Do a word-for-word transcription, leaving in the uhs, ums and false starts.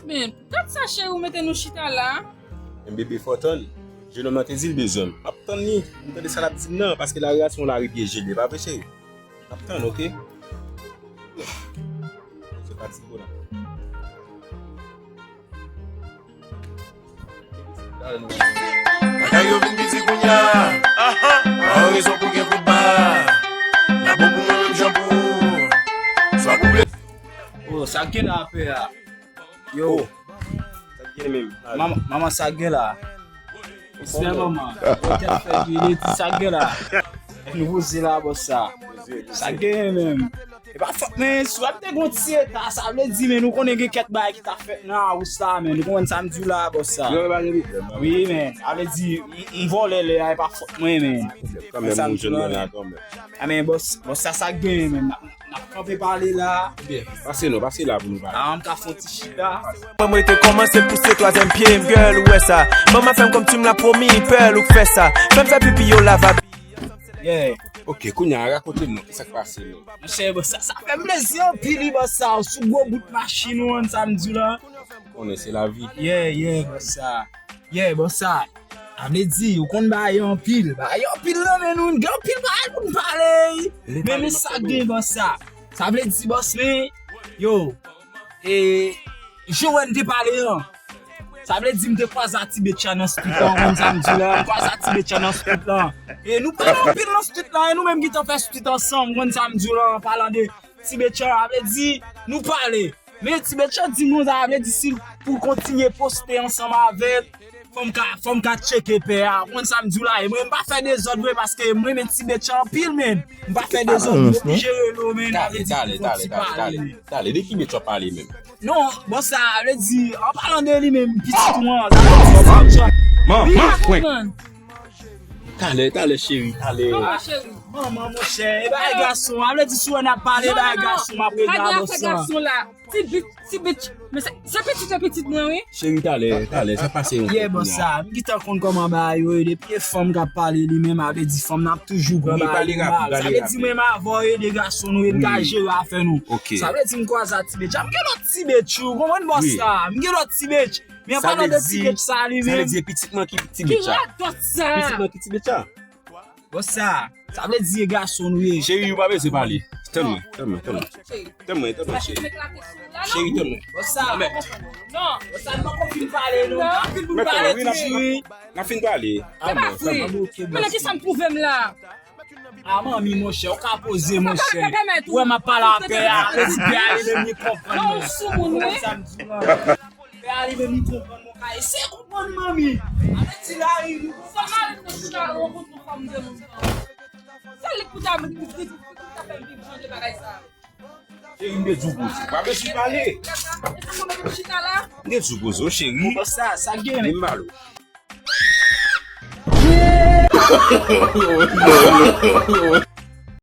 Men, gad sa cheri, ou mete nou chita la. Men bebe fò tann. Jenòm nan te di l bezwen m. M ap tann li. M tande sa l ap di m nan, paske lari a se yon lari pyeje li, pa vre cheri? M ap tann, oke? Se pa ti bo la. Bagay yo vin piti kounye a. Pa yon rezon pou gen kout ba. N ap bon pou mwen menm jan pou ou. Swa pou ble. Oh, sa k gen la, pè a? Yo. Sa k gen menm? Manman, manman, sa k gen la? Respè manman. Yo, tèt fèt, wi, li di sa k gen la. Nou poze la, bòs sa. Sa k gen menm? E pa fòt, men si w ap te gon ti eta, sa vle di, men nou konnen gen kèk bagay ki ta fèt nan house la, men nou konprann sa m di w la, bòs sa. Wi, men, sa vle di, m, m vòlè lè a, e pa fòt mwen, men. Kanmenm, nou jwenn mwen la, kanmenm. A, men, bòs, bòs sa, sa k gen, men, n ap, n ap kanpe pale la. Byen, pase non, pase la pou nou pale. A, m ka fè yon ti chita. Mwen, mwen te kòmanse pouse twazyèm pye m, girl, ou wè sa. Manman fè m kòmsi m la pwomi, pearl, ou k fè sa. Fè m fè pipi yo lavabi. Yeah. Ok, kounye a, rakonte m non, kisa k pase non? Monchè, bòs sa, sa fè m plezi anpil, wi, bòs sa, ou sou gwo bout machin ou, konn sa m di w la. Konnen se lavi. Yeah, yeah, bòs sa. Yeah, bòs sa. Sa vle di, ou konn bagay yo anpil. Bagay yo anpil nan men nou, gen anpil bagay pou n pale, wi. Men, men sa gen, bòs sa. Sa vle di, bòs, men, yo, e, jan w wè n te pale an. Sa vle di m te kwaze a ti bèt la nan street lan, ou konn sa m di w la, m kwaze a ti bèt la nan street lan. E nou pale anpil nan street lan, e nou menm ki t ap fè street ansanm, ou konn sa m di w la, an palan de ti bèt la, sa vle di nou pale. Men ti bèt la di m konsa, sa vle di si pou l kontinye poste ansanm avè l, fò m ka, fò m ka tcheke pè a, ou konn sa m di w la, e mwen m pa fè dezòd vre paske m renmen ti bèt la anpil, men m pa fè dezòd, m oblije rele w, men sa vle di pou fò ti pale. Talè, de ki bèt w ap pale menm? Non, bòs sa, sa vle di, an palan de li menm, pitit ou an, sa vle di, sa vle di. Manman, pwen. Talè, talè, cheri, talè. Manman, cheri. Manman, monchè, e bagay gason, sa vle di si w wè n ap pale bagay gason, m ap regle a bòs sa. Ti bèt, ti bèt, men se, se pitit, se pitit mwen, wi. Cheri, talè, talè, sa pase yon kout. Yeah, bòs sa, m gentan konn kòman bagay yo ye, depi e fanm k ap pale li menm, sa vle di fanm nan ap toujou pran bagay li mal. Sa vle di menm avè w e de gason nou ye, n ka jere afè nou. Sa vle di m kwaze a ti bèt la, m gen lòt ti bèt, ou konprann bòs sa, m gen lòt ti bèt. Men an palan de ti bèt sa li menm. Sa vle di e pitit mwen ki ti bèt la. Ki radòt sa? Pitit mwen ki ti bèt la. Bòs sa, sa vle di e gason nou ye. Cheri, ou pa bezwen pale. Tann mwen, tann mwen, tann mwen. Tann mwen, tann mwen, cheri. Cheri, tann mwen. Bòs sa. Non. Bòs sa, nou poko fin pale, non. N ap fin pale, cheri. N ap fin pale. Se pa vre. Men nan kisa m twouve m la? A manmi, monchè, ou ka poze, monchè. Ou wè m ap pale a pè a, vle di pè a li menm li konprann mwen. Non, ou soumoun, wi. Sa m di la. Pè a li menm li konprann mwen, ka eseye konprann manmi. Avèti lari nou. Sa mari m nan chita la, ou konn fòm de moun nan. Sa li pou ta, pou ta fè m vin chanje bagay sa. Cheri, m te di w poze. Pa bezwen pale. E sa mwen mete m chita la? M te di w poze, cheri. Bon, sa, sa gen. Vin pale.